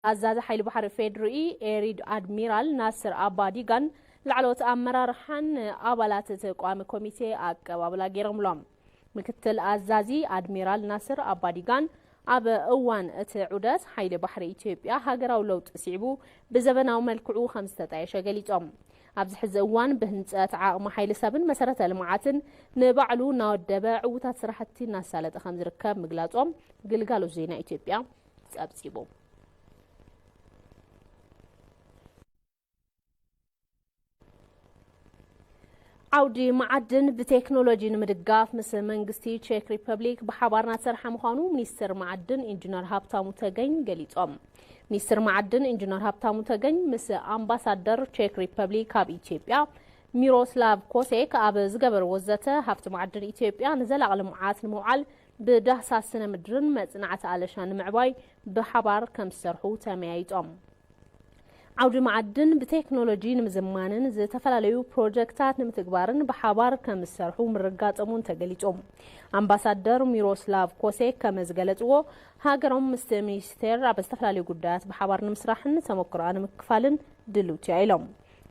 ኣዛዚ ሓይሊ ባሕሪ ፌድሪኢ ኤሪድ ኣድሚራል ናስር ኣባዲጋን ላዕለዎት ኣመራርሓን ኣባላት እቲ ቋሚ ኮሚቴ ኣቀባብላ ገይሮምሎም። ምክትል ኣዛዚ ኣድሚራል ናስር ኣባዲጋን ኣብ እዋን እቲ ዑደት ሓይሊ ባሕሪ ኢትዮጵያ ሃገራዊ ለውጢ ስዒቡ ብዘበናዊ መልክዑ ከም ዝተጣየሸ ገሊጾም። ኣብዚ ሕዚ እዋን ብህንጸት ዓቕሚ ሓይሊ ሰብን መሰረተ ልምዓትን ንባዕሉ እናወደበ ዕዉታት ስራሕቲ እናሳለጠ ከም ዝርከብ ምግላጾም ግልጋሎት ዜና ኢትዮጵያ ጸብጺቡ። ዓውዲ መዓድን ብቴክኖሎጂ ንምድጋፍ ምስ መንግስቲ ቼክ ሪፐብሊክ ብሓባር እናተሰርሐ ምዃኑ ሚኒስትር መዓድን ኢንጂነር ሃብታሙ ተገኝ ገሊጾም። ሚኒስትር መዓድን ኢንጂነር ሃብታሙ ተገኝ ምስ ኣምባሳደር ቼክ ሪፐብሊክ ኣብ ኢትዮጵያ ሚሮስላቭ ኮሴክ ኣብ ዝገበርዎ ዘተ፣ ሃብቲ መዓድን ኢትዮጵያ ንዘላቒ ልምዓት ንምውዓል ብዳህሳስ ስነ ምድርን መጽናዕቲ ኣለሻ ንምዕባይ ብሓባር ከም ዝሰርሑ ተመያይጦም። ዓውዲ መዓድን ብቴክኖሎጂ ንምዝማንን ዝተፈላለዩ ፕሮጀክታት ንምትግባርን ብሓባር ከም ዝሰርሑ ምርጋጾም እውን ተገሊጹ። ኣምባሳደር ሚሮስላቭ ኮሴክ ከም ዝገለጽዎ፣ ሃገሮም ምስቲ ሚኒስቴር ኣብ ዝተፈላለዩ ጉዳያት ብሓባር ንምስራሕን ተመክሮኣ ንምክፋልን ድልውቲ እያ ኢሎም።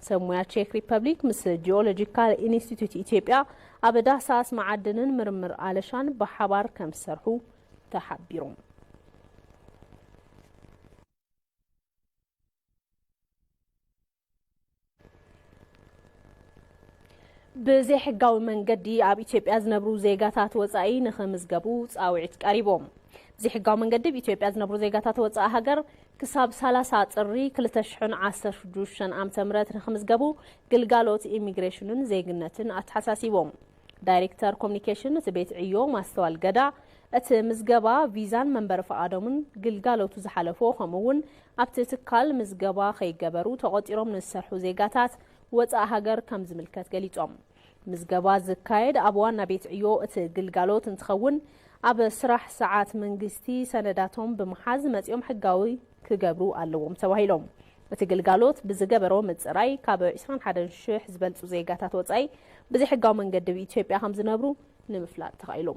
ሰብ ሞያ ቼክ ሪፐብሊክ ምስ ጂኦሎጂካል ኢንስቲትዩት ኢትዮጵያ ኣብ ዳህሳስ መዓድንን ምርምር ኣለሻን ብሓባር ከም ዝሰርሑ ተሓቢሩ። ብዘይሕጋዊ መንገዲ ኣብ ኢትዮጵያ ዝነብሩ ዜጋታት ወጻኢ ንኽምዝገቡ ጻውዒት ቀሪቡ። ብዘይሕጋዊ መንገዲ ኣብ ኢትዮጵያ ዝነብሩ ዜጋታት ወጻኢ ሃገር ክሳብ ሰላሳ ጥሪ ክልተ ሽሕን ዓሰርተ ሽዱሽተን ዓመተ ምህረት ንኽምዝገቡ ግልጋሎት ኢሚግሬሽንን ዜግነትን ኣተሓሳሲቦም። ዳይሬክተር ኮሚኒኬሽን እቲ ቤት ዕዮ ማስተዋል ገዳ፣ እቲ ምዝገባ ቪዛን መንበሪ ፍቓዶምን ግልጋሎቱ ዝሓለፎ፣ ከምኡ እውን ኣብቲ ትካል ምዝገባ ከይገበሩ ተቖጢሮም ንዝሰርሑ ዜጋታት ወጻኢ ሃገር ከም ዝምልከት ገሊጾም። ምዝገባ ዝካየድ ኣብ ዋና ቤት ዕዮ እቲ ግልጋሎት እንትኸውን፣ ኣብ ስራሕ ሰዓት መንግስቲ ሰነዳቶም ብምሓዝ መጺኦም ሕጋዊ ክገብሩ ኣለዎም ተባሂሎም። እቲ ግልጋሎት ብዝገበሮ ምጽራይ ካብ ዕስራን ሓደን ሽሕ ዝበልጹ ዜጋታት ወጻኢ ብዘይሕጋዊ መንገዲ ኣብ ኢትዮጵያ ከም ዝነብሩ ንምፍላጥ ተኻኢሉ።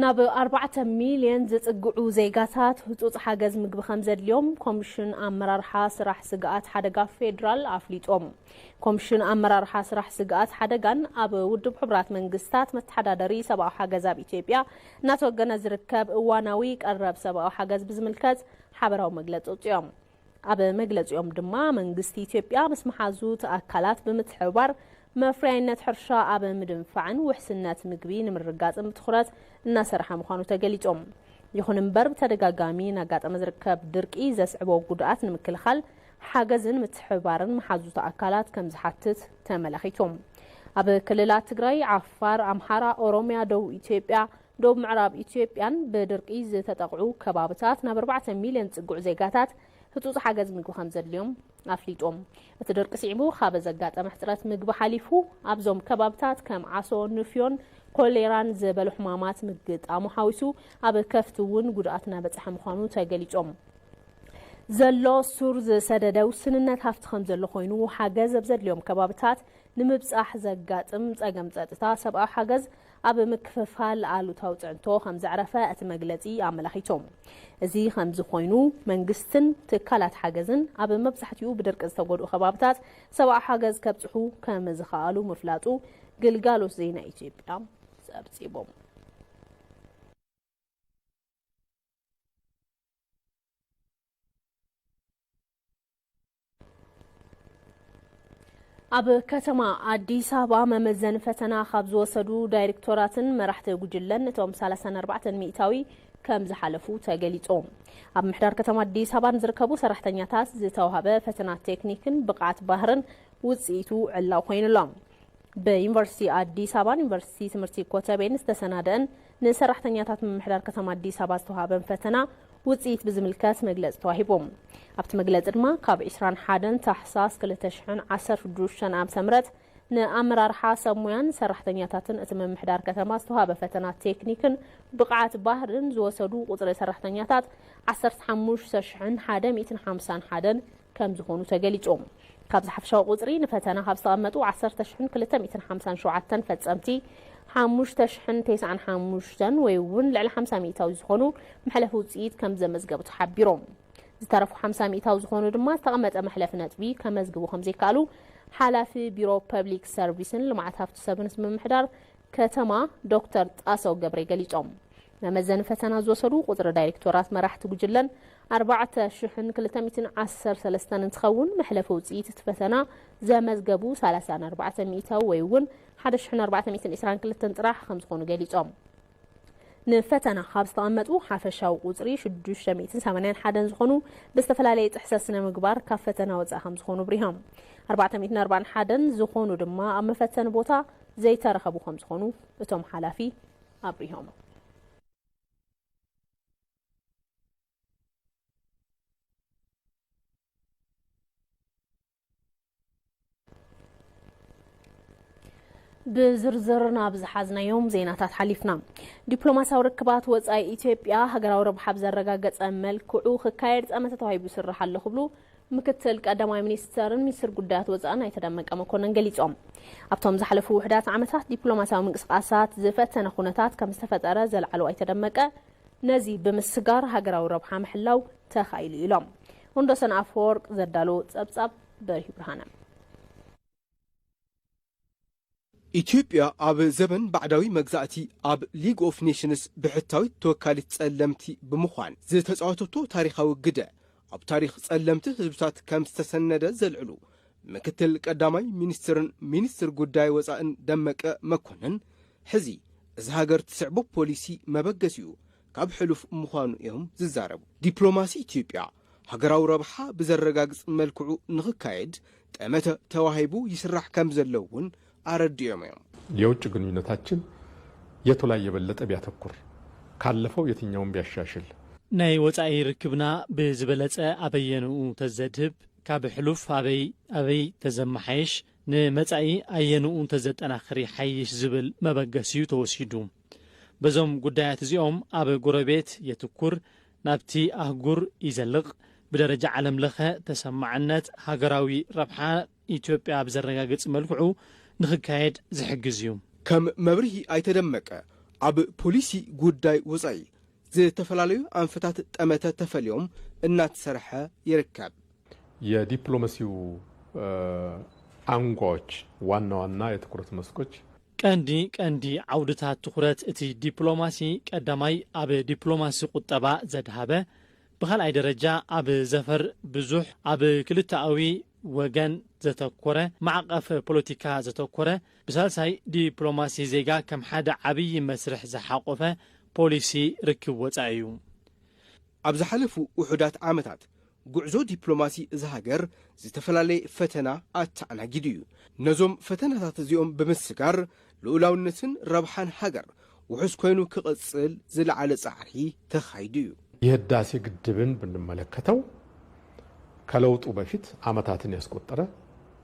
ናብ ኣርባዕተ ሚልዮን ዝጽግዑ ዜጋታት ህጹጽ ሓገዝ ምግቢ ከም ዘድልዮም ኮሚሽን ኣመራርሓ ስራሕ ስግኣት ሓደጋ ፌዴራል ኣፍሊጦም። ኮሚሽን ኣመራርሓ ስራሕ ስግኣት ሓደጋን ኣብ ውድብ ሕቡራት መንግስታት መተሓዳደሪ ሰብኣዊ ሓገዝ ኣብ ኢትዮጵያ እናተወገነ ዝርከብ እዋናዊ ቀረብ ሰብኣዊ ሓገዝ ብዝምልከት ሓበራዊ መግለጺ ኣውጺኦም። ኣብ መግለጺኦም ድማ መንግስቲ ኢትዮጵያ ምስ መሓዙት ኣካላት ብምትሕብባር መፍረያይነት ሕርሻ ኣብ ምድንፋዕን ውሕስነት ምግቢ ንምርግጋጽን ብትኹረት እናሰርሐ ምዃኑ ተገሊጾም። ይኹን እምበር ብተደጋጋሚ እናጋጠመ ዝርከብ ድርቂ ዘስዕቦ ጉድኣት ንምክልኻል ሓገዝን ምትሕብባርን መሓዙት ኣካላት ከም ዝሓትት ተመላኺቶም። ኣብ ክልላት ትግራይ፣ ዓፋር፣ ኣምሓራ፣ ኦሮሚያ፣ ደቡብ ኢትዮጵያ፣ ደቡብ ምዕራብ ኢትዮጵያን ብድርቂ ዝተጠቕዑ ከባብታት ናብ ኣርባዕተ ሚልዮን ዝጽግዑ ዜጋታት ህጹጽ ሓገዝ ምግቢ ከም ዘድልዮም ኣፍሊጦም። እቲ ድርቂ ስዒቡ ካብ ዘጋጠመ ሕጽረት ምግቢ ሓሊፉ ኣብዞም ከባብታት ከም ዓሶ፣ ንፍዮን ኮሌራን ዝበሉ ሕማማት ምግጣሙ ሓዊሱ ኣብ ከፍቲ እውን ጉድኣት እናበጽሐ ምዃኑ ተገሊጾም። ዘሎ ሱር ዝሰደደ ውስንነት ሃፍቲ ከም ዘሎ ኮይኑ፣ ሓገዝ ኣብ ዘድልዮም ከባብታት ንምብጻሕ ዘጋጥም ጸገም ጸጥታ ሰብኣዊ ሓገዝ ኣብ ምክፍፋል ኣሉታዊ ጽዕንቶ ከም ዘዕረፈ እቲ መግለጺ ኣመላኺቶም። እዚ ከምዚ ኮይኑ፣ መንግስትን ትካላት ሓገዝን ኣብ መብዛሕትኡ ብድርቂ ዝተጎድኡ ከባብታት ሰብኣዊ ሓገዝ ከብጽሑ ከም ዝኸኣሉ ምፍላጡ ግልጋሎት ዜና ኢትዮጵያ ጸብጺቦም። ኣብ ከተማ ኣዲስ ኣበባ መመዘኒ ፈተና ካብ ዝወሰዱ ዳይሬክቶራትን መራሕቲ ጉጅለን እቶም ሰላሳን ኣርባዕተን ሚእታዊ ከም ዝሓለፉ ተገሊጹ። ኣብ ምሕዳር ከተማ ኣዲስ ኣበባ ንዝርከቡ ሰራሕተኛታት ዝተዋህበ ፈተና ቴክኒክን ብቕዓት ባህርን ውጽኢቱ ዕላው ኮይኑሎም። ብዩኒቨርሲቲ ኣዲስ ኣበባን ዩኒቨርሲቲ ትምህርቲ ኮተቤን ዝተሰናደአን ንሰራሕተኛታት ምምሕዳር ከተማ ኣዲስ ኣበባ ዝተዋህበን ፈተና ውጽኢት ብዝምልከት መግለጺ ተዋሂቡ። ኣብቲ መግለጺ ድማ ካብ ዕስራን ሓደን ታሕሳስ ክልተ ሽሕን ዓሰርተ ሽዱሽተን ዓመተ ምህረት ንኣመራርሓ ሰብ ሞያን ሰራሕተኛታትን እቲ ምምሕዳር ከተማ ዝተዋህበ ፈተና ቴክኒክን ብቕዓት ባህርን ዝወሰዱ ቁጽሪ ሰራሕተኛታት ዓሰርተ ሓሙሽተ ሽሕን ሓደ ሚእትን ሓምሳን ሓደን ከም ዝኾኑ ተገሊጹ። ካብዚ ሓፈሻዊ ቁጽሪ ንፈተና ካብ ዝተቐመጡ ዓሰርተ ሽሕን ክልተ ሚእትን ሓምሳን ሸውዓተን ፈጸምቲ፣ ሓሙሽተ ሽሕን ተስዓን ሓሙሽተን ወይ እውን ልዕሊ ሓምሳ ሚእታዊ ዝኾኑ መሕለፊ ውጽኢት ከም ዘመዝገቡ ተሓቢሮም። ዝተረፉ ሓምሳ ሚእታዊ ዝኾኑ ድማ ዝተቐመጠ መሕለፊ ነጥቢ ከመዝግቡ ከም ዘይከኣሉ ሓላፊ ቢሮ ፐብሊክ ሰርቪስን ልምዓት ሃፍቲ ሰብን ምምሕዳር ከተማ ዶክተር ጣሰው ገብሬ ገሊጾም። መመዘኒ ፈተና ዝወሰዱ ቁጽሪ ዳይሬክቶራት መራሕቲ ጉጅለን ኣርባዕተ ሽሕን ክልተ ሚእትን ዓሰርተ ሰለስተን እንትኸውን፣ መሕለፊ ውጽኢት እቲ ፈተና ዘመዝገቡ ሰላሳን ኣርባዕተ ሚእታዊ ወይ እውን ሓደ ሽሕን ኣርባዕተ ሚእትን ዕስራን ክልተን ጥራሕ ከም ዝኾኑ ገሊጾም። ንፈተና ካብ ዝተቐመጡ ሓፈሻዊ ቁጽሪ ሽዱሽተ ሚእትን ሰማንያን ሓደን ዝኾኑ ብዝተፈላለየ ጥሕሰት ስነ ምግባር ካብ ፈተና ወጻኢ ከም ዝኾኑ ኣብሪሆም። ኣርባዕተ ሚእትን ኣርባዓን ሓደን ዝኾኑ ድማ ኣብ መፈተኒ ቦታ ዘይተረኸቡ ከም ዝኾኑ እቶም ሓላፊ ኣብሪሆም። ብዝርዝር ናብ ዝሓዝናዮም ዜናታት ሓሊፍና። ዲፕሎማሲያዊ ርክባት ወጻኢ ኢትዮጵያ ሃገራዊ ረብሓ ብዘረጋገጸ መልክዑ ክካየድ ጠመተ ተዋሂቡ ይስራሕ ኣሎ ክብሉ ምክትል ቀዳማይ ሚኒስተርን ሚኒስትር ጉዳያት ወጻእን ኣይተ ደመቀ መኮነን ገሊጾም። ኣብቶም ዝሓለፉ ውሕዳት ዓመታት ዲፕሎማሲያዊ ምንቅስቃሳት ዝፈተነ ኩነታት ከም ዝተፈጠረ ዘልዓሉ ኣይተ ደመቀ፣ ነዚ ብምስጋር ሃገራዊ ረብሓ ምሕላው ተኻኢሉ ኢሎም። ወንዶሰን ኣፈወርቅ ዘዳለዎ ጸብጻብ በሪሁ ብርሃነ። ኢትዮጵያ ኣብ ዘበን ባዕዳዊ መግዛእቲ ኣብ ሊግ ኦፍ ኔሽንስ ብሕታዊት ተወካሊት ጸለምቲ ብምዃን ዝተጻወተቶ ታሪኻዊ ግደ ኣብ ታሪኽ ጸለምቲ ህዝብታት ከም ዝተሰነደ ዘልዕሉ ምክትል ቀዳማይ ሚኒስትርን ሚኒስትር ጉዳይ ወጻእን ደመቀ መኮንን፣ ሕዚ እዚ ሃገር ትስዕቦ ፖሊሲ መበገሲኡ ካብ ሕሉፍ ምዃኑ እዮም ዝዛረቡ። ዲፕሎማሲ ኢትዮጵያ ሃገራዊ ረብሓ ብዘረጋግጽ መልክዑ ንኽካየድ ጠመተ ተዋሂቡ ይስራሕ ከም ዘሎ እውን ኣረዲኦም እዮም። የውጭ ግንኙነታችን የቱ ላይ የበለጠ ቢያተኩር፣ ካለፈው የትኛውን ቢያሻሽል። ናይ ወጻኢ ርክብና ብዝበለጸ ኣበየንኡ ተዘድህብ፣ ካብ ሕሉፍ ኣበይ ኣበይ ተዘመሓየሽ፣ ንመጻኢ ኣየንኡ ተዘጠናኽር ይሓይሽ ዝብል መበገሲዩ ተወሲዱ። በዞም ጉዳያት እዚኦም ኣብ ጎረቤት የትኩር፣ ናብቲ ኣህጉር ይዘልቕ፣ ብደረጃ ዓለም ለኸ ተሰማዕነት ሃገራዊ ረብሓ ኢትዮጵያ ብዘረጋግጽ መልክዑ ንኽካየድ ዝሕግዝ እዩ። ከም መብርሂ ኣይተ ደመቀ፣ ኣብ ፖሊሲ ጉዳይ ወጻኢ ዝተፈላለዩ ኣንፈታት ጠመተ ተፈልዮም እናተሰርሐ ይርከብ። የዲፕሎማሲው ኣንጓዎች ዋና ዋና የትኩረት መስኮች ቀንዲ ቀንዲ ዓውድታት ትኹረት እቲ ዲፕሎማሲ ቀዳማይ ኣብ ዲፕሎማሲ ቁጠባ ዘድሃበ፣ ብኻልኣይ ደረጃ ኣብ ዘፈር ብዙሕ ኣብ ክልተኣዊ ወገን ዘተኮረ ማዕቐፍ ፖለቲካ ዘተኮረ፣ ብሳልሳይ ዲፕሎማሲ ዜጋ ከም ሓደ ዓብዪ መስርሕ ዝሓቆፈ ፖሊሲ ርክብ ወፃኢ እዩ። ኣብ ዝሓለፉ ውሑዳት ዓመታት ጉዕዞ ዲፕሎማሲ እዛ ሃገር ዝተፈላለየ ፈተና ኣተኣናጊዱ እዩ። ነዞም ፈተናታት እዚኦም ብምስጋር ልኡላውነትን ረብሓን ሃገር ውሑስ ኮይኑ ክቕጽል ዝለዓለ ጻዕሪ ተኻይዱ እዩ። የህዳሴ ግድብን ብንመለከተው ከለውጡ በፊት ዓመታትን ያስቆጠረ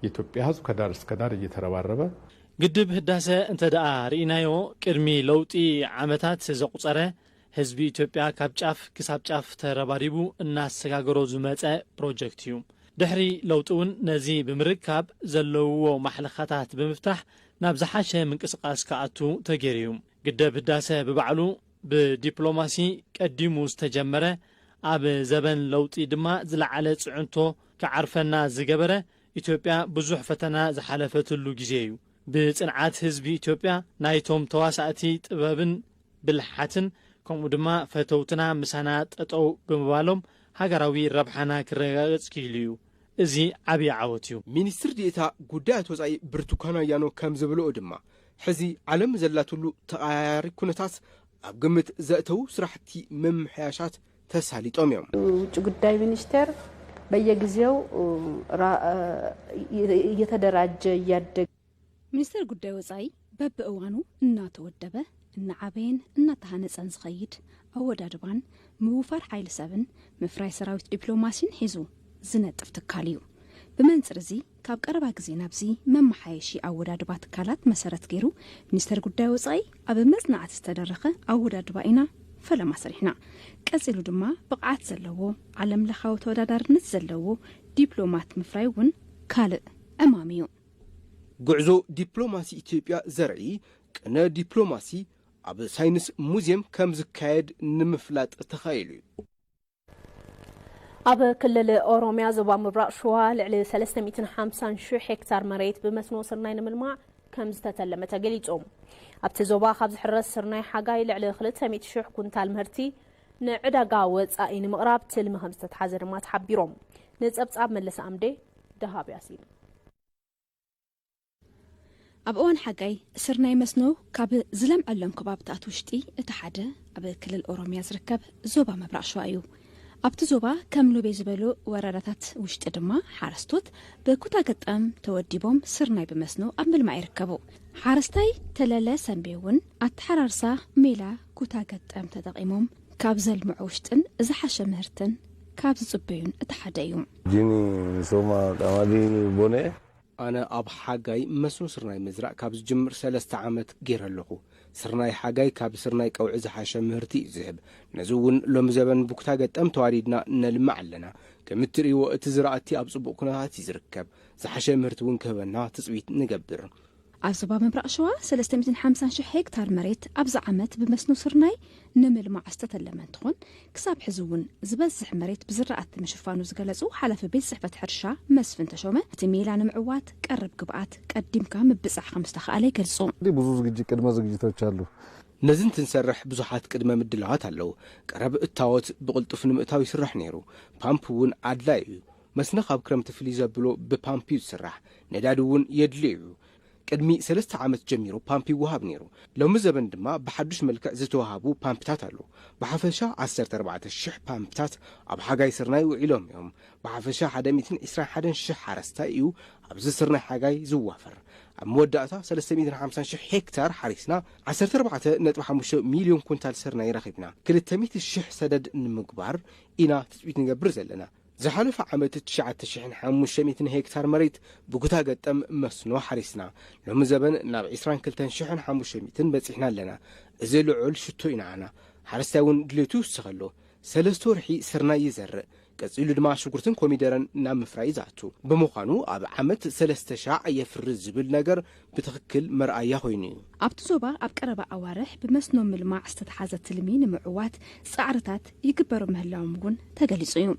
የኢትዮጵያ ህዝብ ከዳር እስከ ዳር እየተረባረበ ግድብ ህዳሰ እንተ ደኣ ርኢናዮ ቅድሚ ለውጢ ዓመታት ዘቑጸረ ህዝቢ ኢትዮጵያ ካብ ጫፍ ክሳብ ጫፍ ተረባሪቡ እናሰጋገሮ ዝመጸ ፕሮጀክት እዩ። ድሕሪ ለውጢ እውን ነዚ ብምርካብ ዘለውዎ ማሕለኻታት ብምፍታሕ ናብ ዝሓሸ ምንቅስቓስ ክኣቱ ተገይሩ እዩ። ግደብ ህዳሰ ብባዕሉ ብዲፕሎማሲ ቀዲሙ ዝተጀመረ፣ ኣብ ዘበን ለውጢ ድማ ዝለዓለ ፅዕንቶ ክዓርፈና ዝገበረ፣ ኢትዮጵያ ብዙሕ ፈተና ዝሓለፈትሉ ግዜ እዩ። ብፅንዓት ህዝቢ ኢትዮጵያ፣ ናይቶም ተዋሳእቲ ጥበብን ብልሓትን፣ ከምኡ ድማ ፈተውትና ምሳና ጠጠው ብምባሎም ሃገራዊ ረብሓና ክረጋገፅ ክኢሉ እዩ። እዚ ዓብዪ ዓወት እዩ። ሚኒስትር ዴኤታ ጉዳያት ወፃኢ ብርቱካን ኣያኖ ከም ዝብልኦ ድማ፣ ሕዚ ዓለም ዘላትሉ ተቐያያሪ ኩነታት ኣብ ግምት ዘእተዉ ስራሕቲ ምምሕያሻት ተሳሊጦም እዮም። ውጭ ጉዳይ ሚኒስቴር በየጊዜው እየተደራጀ እያደገ። ሚኒስቴር ጉዳይ ወፃኢ በብእዋኑ እናተወደበ፣ እናዓበየን እናተሃነፀን ዝኸይድ ኣወዳድባን ምውፋር ሓይሊ ሰብን ምፍራይ ሰራዊት ዲፕሎማሲን ሒዙ ዝነጥፍ ትካል እዩ። ብመንፅር እዚ ካብ ቀረባ ግዜ ናብዚ መመሓየሺ ኣወዳድባ ትካላት መሰረት ገይሩ ሚኒስቴር ጉዳይ ወፃኢ ኣብ መፅናዕቲ ዝተደረኸ ኣወዳድባ ኢና ፈለማ ሰሪሕና። ቀፂሉ ድማ ብቕዓት ዘለዎ ዓለም ለኻዊ ተወዳዳርነት ዘለዎ ዲፕሎማት ምፍራይ እውን ካልእ ዕማም እዩ። ጉዕዞ ዲፕሎማሲ ኢትዮጵያ ዘርኢ ቅነ ዲፕሎማሲ ኣብ ሳይንስ ሙዝየም ከም ዝካየድ ንምፍላጥ ተኻኢሉ እዩ። ኣብ ክልል ኦሮሚያ ዞባ ምብራቕ ሸዋ ልዕሊ ሰለስተ ሚእትን ሓምሳን ሽሕ ሄክታር መሬት ብመስኖ ስርናይ ንምልማዕ ከም ዝተተለመ ተገሊጹ። ኣብቲ ዞባ ካብ ዝሕረስ ስርናይ ሓጋይ ልዕሊ ክልተ ሚእቲ ሽሕ ኩንታል ምህርቲ ንዕዳጋ ወጻኢ ንምቕራብ ትልሚ ከም ዝተትሓዘ ድማ ተሓቢሮም። ንጸብጻብ መለሰ ኣምዴ ደሃብ ያሲን። ኣብ እዋን ሓጋይ ስርናይ መስኖ ካብ ዝለምዐሎም ከባብታት ውሽጢ እቲ ሓደ ኣብ ክልል ኦሮሚያ ዝርከብ ዞባ ምብራቕ ሸዋ እዩ። ኣብቲ ዞባ ከም ሎቤ ዝበሉ ወረዳታት ውሽጢ ድማ ሓረስቶት ብኩታ ገጠም ተወዲቦም ስርናይ ብመስኖ ኣብ ምልማዕ ይርከቡ። ሓረስታይ ተለለ ሰንቤ እውን ኣተሓራርሳ ሜላ ኩታ ገጠም ተጠቒሞም ካብ ዘልምዑ ውሽጥን ዝሓሸ ምህርትን ካብ ዝጽበዩን እቲ ሓደ እዩ። Hojiin misooma qamadii bonee ኣነ ኣብ ሓጋይ መስኖ ስርናይ ምዝራእ ካብ ዝጅምር ሰለስተ ዓመት ገይረ ኣለኹ። ስርናይ ሓጋይ ካብ ስርናይ ቀውዒ ዝሓሸ ምህርቲ እዩ ዝህብ። ነዚ እውን ሎሚ ዘበን ብኩታ ገጠም ተዋዲድና ነልምዕ ኣለና። ከም እትርእይዎ እቲ ዝራእቲ ኣብ ጽቡቕ ኩነታት እዩ ዝርከብ። ዝሓሸ ምህርቲ እውን ክህበና ትጽቢት ንገብር። ኣብ ዞባ ምብራቕ ሸዋ ሰለስተ ሚእትን ሓምሳን ሽሕ ሄክታር መሬት ኣብዚ ዓመት ብመስኖ ስርናይ ንምልማዕ ዝተተለመ እንትኾን ክሳብ ሕዚ እውን ዝበዝሕ መሬት ብዝራእቲ ምሽፋኑ ዝገለጹ ሓላፊ ቤት ጽሕፈት ሕርሻ መስፍን ተሾመ እቲ ሜላ ንምዕዋት ቀረብ ግብኣት ቀዲምካ ምብጻሕ ከም ዝተኻኣለ ይገልጹ። ብዙ ዝግጅት ቅድመ ዝግጅቶች አሉ። ነዚ እንትንሰርሕ ብዙሓት ቅድመ ምድላዋት ኣለዉ። ቀረብ እታወት ብቕልጡፍ ንምእታው ይስራሕ ነይሩ። ፓምፕ እውን ኣድላይ እዩ። መስኖ ካብ ክረምቲ ፍልይ ዘብሎ ብፓምፕ እዩ ዝስራሕ። ነዳዲ እውን የድልዮ እዩ። ቅድሚ ሰለስተ ዓመት ጀሚሩ ፓምፕ ይወሃብ ነይሩ። ሎሚ ዘበን ድማ ብሓዱሽ መልክዕ ዝተዋሃቡ ፓምፕታት ኣለዉ። ብሓፈሻ ዓሰርተ ኣርባዕተ ሽሕ ፓምፕታት ኣብ ሓጋይ ስርናይ ውዒሎም እዮም። ብሓፈሻ ሓደ ሚእትን ዕስራን ሓደን ሽሕ ሓረስታይ እዩ ኣብዚ ስርናይ ሓጋይ ዝዋፈር። ኣብ መወዳእታ ሰለስተ ሚእትን ሓምሳን ሽሕ ሄክታር ሓሪስና ዓሰርተ ኣርባዕተ ነጥቢ ሓሙሽተ ሚልዮን ኩንታል ስርናይ ረኺብና። ክልተ ሚእቲ ሽሕ ሰደድ ንምግባር ኢና ትጽቢት ንገብር ዘለና። ዝሓለፈ ዓመት ትሽዓተ ሽሕን ሓሙሽተ ሚእትን ሄክታር መሬት ብኩታ ገጠም መስኖ ሓሪስና። ሎሚ ዘበን ናብ ዕስራን ክልተን ሽሕን ሓሙሽተ ሚእትን በጺሕና ኣለና። እዚ ልዑል ሽቶ እዩ ንዓና። ሓረስታይ እውን ድሌቱ ይውስኸሉ። ሰለስተ ወርሒ ስርናይ ይዘርእ። ቀጺሉ ድማ ሽጉርትን ኮሚደረን ናብ ምፍራይ ይዝኣቱ። ብምዃኑ ኣብ ዓመት ሰለስተ ሻዕ የፍሪ ዝብል ነገር ብትኽክል መርኣያ ኮይኑ እዩ። ኣብቲ ዞባ ኣብ ቀረባ ኣዋርሕ ብመስኖ ምልማዕ ዝተትሓዘ ትልሚ ንምዕዋት ጻዕርታት ይግበሩ ምህላዎም እውን ተገሊጹ እዩ።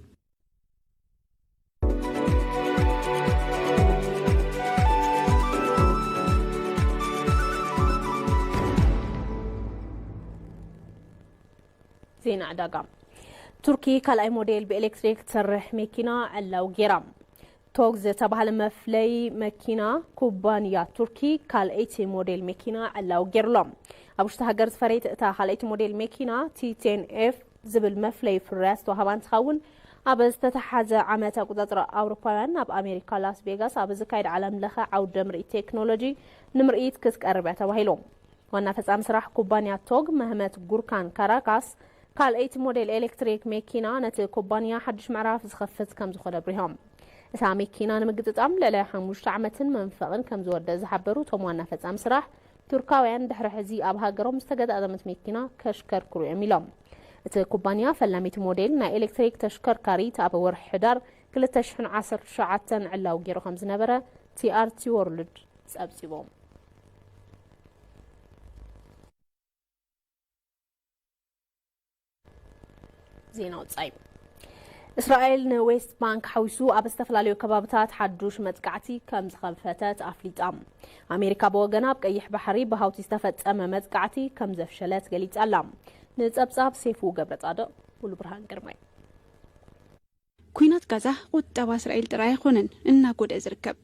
ዜና ዕዳጋ። ቱርኪ ካልኣይ ሞዴል ብኤሌክትሪክ ትሰርሕ መኪና ዕላው ገይራ። ቶግ ዝተባህለ መፍለይ መኪና ኩባንያ ቱርኪ ካልኣይቲ ሞዴል መኪና ዕላው ገይሩሎ። ኣብ ውሽጢ ሃገር ዝፈረየት እታ ካልኣይቲ ሞዴል መኪና ቲ ቴን ኤፍ ዝብል መፍለይ ፍርያት ዝተዋህባ እንትኸውን፣ ኣብ ዝተተሓዘ ዓመት ኣቆጻጽራ ኣውሮፓውያን ኣብ ኣሜሪካ ላስ ቬጋስ ኣብ ዝካየድ ዓለም ለኸ ዓውደ ምርኢት ቴክኖሎጂ ንምርኢት ክትቀርብ እያ ተባሂሉ። ዋና ፈጻሚ ስራሕ ኩባንያ ቶግ መህመት ጉርካን ካራካስ፣ ካልኣይቲ ሞዴል ኤሌክትሪክ መኪና ነቲ ኩባንያ ሓድሽ ምዕራፍ ዝኸፍት ከም ዝኾነ ኣብሪሆም። እታ መኪና ንምግጥጣም ልዕሊ ሓሙሽተ ዓመትን መንፈቕን ከም ዝወደእ ዝሓበሩ እቶም ዋና ፈጻሚ ስራሕ፣ ቱርካውያን ድሕሪ ሕዚ ኣብ ሃገሮም ዝተገጣጠመት መኪና ከሽከርክሩ እዮም ኢሎም። እቲ ኩባንያ ፈላሚት ሞዴል ናይ ኤሌክትሪክ ተሽከርካሪት ኣብ ወርሒ ሕዳር ክልተ ሽሕን ዓሰርተ ትሽዓተን ዕላው ገይሩ ከም ዝነበረ ቲኣርቲ ወርልድ ጸብጺቦም። ዜና ወጻኢ። እስራኤል ንዌስት ባንክ ሓዊሱ ኣብ ዝተፈላለዩ ከባብታት ሓዱሽ መጥቃዕቲ ከም ዝኸፈተት ኣፍሊጣ። ኣሜሪካ ብወገና ኣብ ቀይሕ ባሕሪ ብሃውቲ ዝተፈጸመ መጥቃዕቲ ከም ዘፍሸለት ገሊጻ ኣላ። ንጸብጻብ ሴፉ ገብረ ጻድቕ፣ ሙሉ ብርሃን ግርማይ። ኲናት ጋዛ ቁጠባ እስራኤል ጥራይ ኣይኮነን እናጎድኣ ዝርከብ።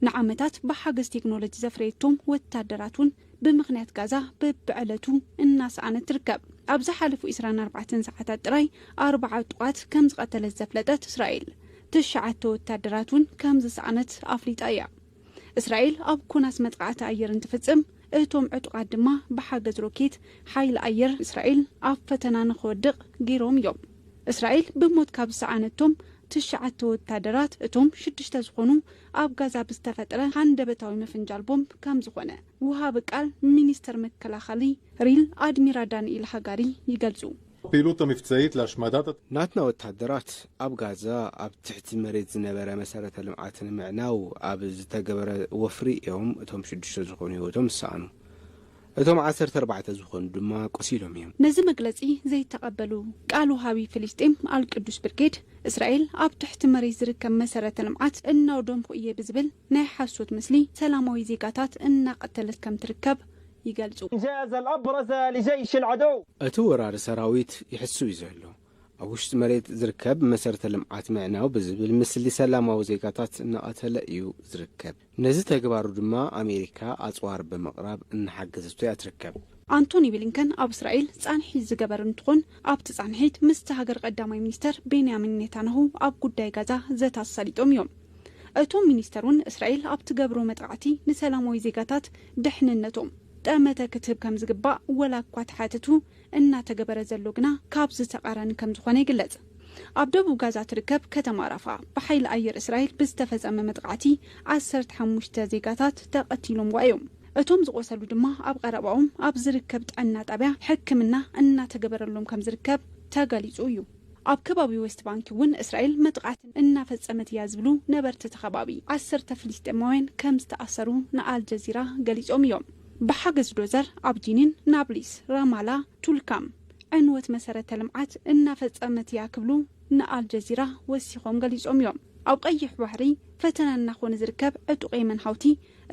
ንዓመታት ብሓገዝ ቴክኖሎጂ ዘፍረየቶም ወታደራት እውን ብምኽንያት ጋዛ በብዕለቱ እናሰኣነት ትርከብ። ኣብ ዝሓለፉ ዕስራን ኣርባዕተን ሰዓታት ጥራይ ኣርባዓ ዕጡቓት ከም ዝቐተለት ዘፍለጠት እስራኤል፣ ትሽዓተ ወታደራት እውን ከም ዝሰኣነት ኣፍሊጣ እያ። እስራኤል ኣብ ኲናት መጥቃዕቲ ኣየር እንትፍጽም፣ እቶም ዕጡቓት ድማ ብሓገዝ ሮኬት ሓይሊ ኣየር እስራኤል ኣብ ፈተና ንኽወድቕ ገይሮም እዮም። እስራኤል ብሞት ካብ ዝሰኣነቶም ትሽዓተ ወታደራት፣ እቶም ሽዱሽተ ዝኾኑ ኣብ ጋዛ ብዝተፈጥረ ሃንደበታዊ ምፍንጃል ቦምብ ከም ዝኾነ፣ ውሃቢ ቃል ሚኒስተር መከላኸሊ ሪል ኣድሚራል ዳንኤል ሃጋሪ ይገልጹ። פעילות המבצעית להשמדת ናትና ወታደራት ኣብ ጋዛ ኣብ ትሕቲ መሬት ዝነበረ መሰረተ ልምዓት ንምዕናው ኣብ ዝተገበረ ወፍሪ እዮም እቶም ሽዱሽተ ዝኾኑ ህይወቶም ዝሰኣኑ። እቶም ዓሰርተ ኣርባዕተ ዝኾኑ ድማ ቆሲሎም እዮም። ነዚ መግለጺ ዘይተቐበሉ ቃል ወሃቢ ፍልስጤም ኣልቅዱስ ብርጌድ፣ እስራኤል ኣብ ትሕቲ መሬት ዝርከብ መሰረተ ልምዓት እናውደምኩ እየ ብዝብል ናይ ሓሶት ምስሊ ሰላማዊ ዜጋታት እናቐተለት ከም ትርከብ ይገልጹ። إنجاز الأبرز لجيش العدو እቲ ወራሪ ሰራዊት ይሕሱ እዩ ዘሎ። ኣብ ውሽጢ መሬት ዝርከብ መሰረተ ልምዓት ምዕናው ብዝብል ምስሊ ሰላማዊ ዜጋታት እናቐተለ እዩ ዝርከብ። ነዚ ተግባሩ ድማ ኣሜሪካ ኣጽዋር ብምቕራብ እናሓገዘቶ እያ ትርከብ። ኣንቶኒ ብሊንከን ኣብ እስራኤል ጻንሒት ዝገበር እንትኾን ኣብቲ ጻንሒት ምስቲ ሃገር ቀዳማይ ሚኒስተር ቤንያሚን ኔታንያሁ ኣብ ጉዳይ ጋዛ ዘተ ኣሳሊጦም እዮም። እቶም ሚኒስተር እውን እስራኤል ኣብ ትገብሮ መጥቃዕቲ ንሰላማዊ ዜጋታት ድሕንነቶም ጠመተ ክትህብ ከም ዝግባእ ወላ እኳ ተሓተቱ እናተገበረ ዘሎ ግና ካብዚ ተቃራኒ ከም ዝኾነ ይግለጽ። ኣብ ደቡብ ጋዛ ትርከብ ከተማ ራፋ ብሓይሊ ኣየር እስራኤል ብዝተፈጸመ መጥቃዕቲ ዓሰርተ ሓሙሽተ ዜጋታት ተቐቲሎምዋ እዮም። እቶም ዝቆሰሉ ድማ ኣብ ቀረባኦም ኣብ ዝርከብ ጥዕና ጣብያ ሕክምና እናተገበረሎም ከም ዝርከብ ተገሊጹ እዩ። ኣብ ከባቢ ዌስት ባንክ እውን እስራኤል መጥቃዕቲ እናፈጸመት እያ ዝብሉ ነበርቲ እቲ ከባቢ ዓሰርተ ፍልስጤማውያን ከም ዝተኣሰሩ ንኣልጀዚራ ገሊጾም እዮም። ብሓገዝ ዶዘር ኣብ ጂኒን፣ ናብሊስ፣ ራማላ፣ ቱልካም ዕንወት መሰረተ ልምዓት እናፈጸመት እያ ክብሉ ንኣልጀዚራ ወሲኾም ገሊጾም እዮም። ኣብ ቀይሕ ባሕሪ ፈተና እናኾነ ዝርከብ ዕጡቕ የመን ሓውቲ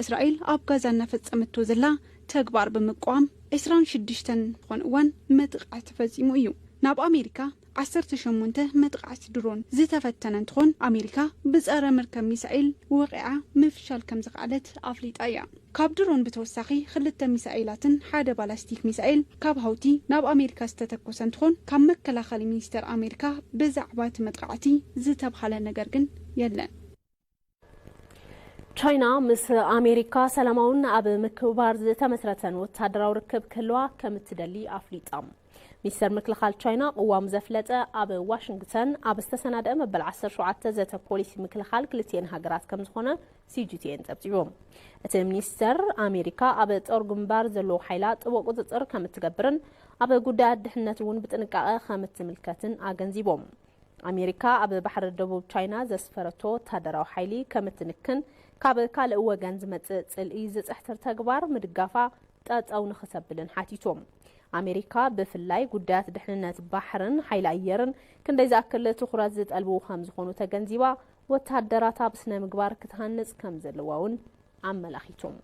እስራኤል ኣብ ጋዛ እናፈጸመቶ ዘላ ተግባር ብምቅዋም ዕስራን ሽዱሽተን ዝኾነ እዋን መጥቃዕቲ ፈጺሙ እዩ። ናብ ኣሜሪካ ዓሰርተ ሸሞንተ መጥቃዕቲ ድሮን ዝተፈተነ እንትኾን ኣሜሪካ ብጸረ መርከብ ሚሳኤል ወቒዓ ምፍሻል ከም ዝኸኣለት ኣፍሊጣ እያ። ካብ ድሮን ብተወሳኺ ክልተ ሚሳኤላትን ሓደ ባላስቲክ ሚሳኤል ካብ ሃውቲ ናብ ኣሜሪካ ዝተተኮሰ እንትኾን ካብ መከላኸሊ ሚኒስቴር ኣሜሪካ ብዛዕባ እቲ መጥቃዕቲ ዝተብሃለ ነገር ግን የለን። ቻይና ምስ ኣሜሪካ ሰላማውን ኣብ ምክብባር ዝተመስረተን ወታደራዊ ርክብ ክህልዋ ከም እትደሊ ኣፍሊጣ። ሚኒስተር ምክልኻል ቻይና ቅዋሙ ዘፍለጠ ኣብ ዋሽንግተን ኣብ ዝተሰናደአ መበል ዓሰርተ ሸውዓተ ዘተ ፖሊሲ ምክልኻል ክልቲኤን ሃገራት ከም ዝኾነ ሲጂቲኤን ጸብጺቡ። እቲ ሚኒስተር ኣሜሪካ ኣብ ጦር ግንባር ዘለዉ ሓይላ ጥቡቕ ቁጽጽር ከም እትገብርን ኣብ ጉዳያት ድሕነት እውን ብጥንቃቐ ከም እትምልከትን ኣገንዚቦም። ኣሜሪካ ኣብ ባሕሪ ደቡብ ቻይና ዘስፈረቶ ወታደራዊ ሓይሊ ከም እትንክን ካብ ካልእ ወገን ዝመጽእ ጽልኢ ዝጽሕትር ተግባር ምድጋፋ ጠጠው ንኽተብልን ሓቲቶም። ኣሜሪካ ብፍላይ ጉዳያት ድሕንነት ባሕርን ሓይሊ ኣየርን ክንደይ ዝኣክል ትኹረት ዝጠልቡ ከም ዝኾኑ ተገንዚባ ወታደራታ ብስነ ምግባር ክትሃንጽ ከም ዘለዋ እውን ኣመላኺቶም።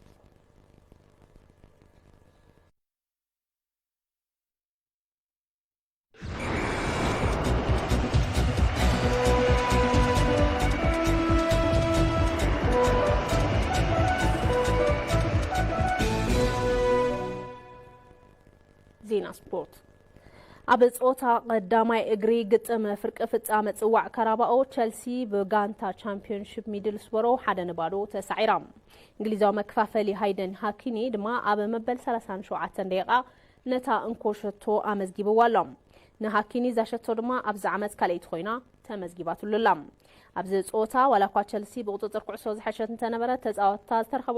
ዜና ስፖርት። ኣብ ጾታ ቀዳማይ እግሪ ግጥም ፍርቂ ፍጻመ ጽዋዕ ካራባኦ ቸልሲ ብጋንታ ቻምፒዮንሺፕ ሚድልስቦሮ ሓደ ንባዶ ተሳዒራ። እንግሊዛዊ መከፋፈሊ ሃይደን ሃኪኒ ድማ ኣብ መበል ሰላሳን ሸውዓተን ደቂቓ ነታ እንኮ ሸቶ ኣመዝጊብዋ ኣሎ። ንሃኪኒ እዛ ሸቶ ድማ ኣብዚ ዓመት ካልኣይቲ ኮይና ተመዝጊባትሉ ኣላ። ኣብዚ ጸወታ ዋላ እኳ ቸልሲ ብቁጽጽር ኩዕሶ ዝሐሸት እንተነበረት ተጻወትታ ዝተረኸቡ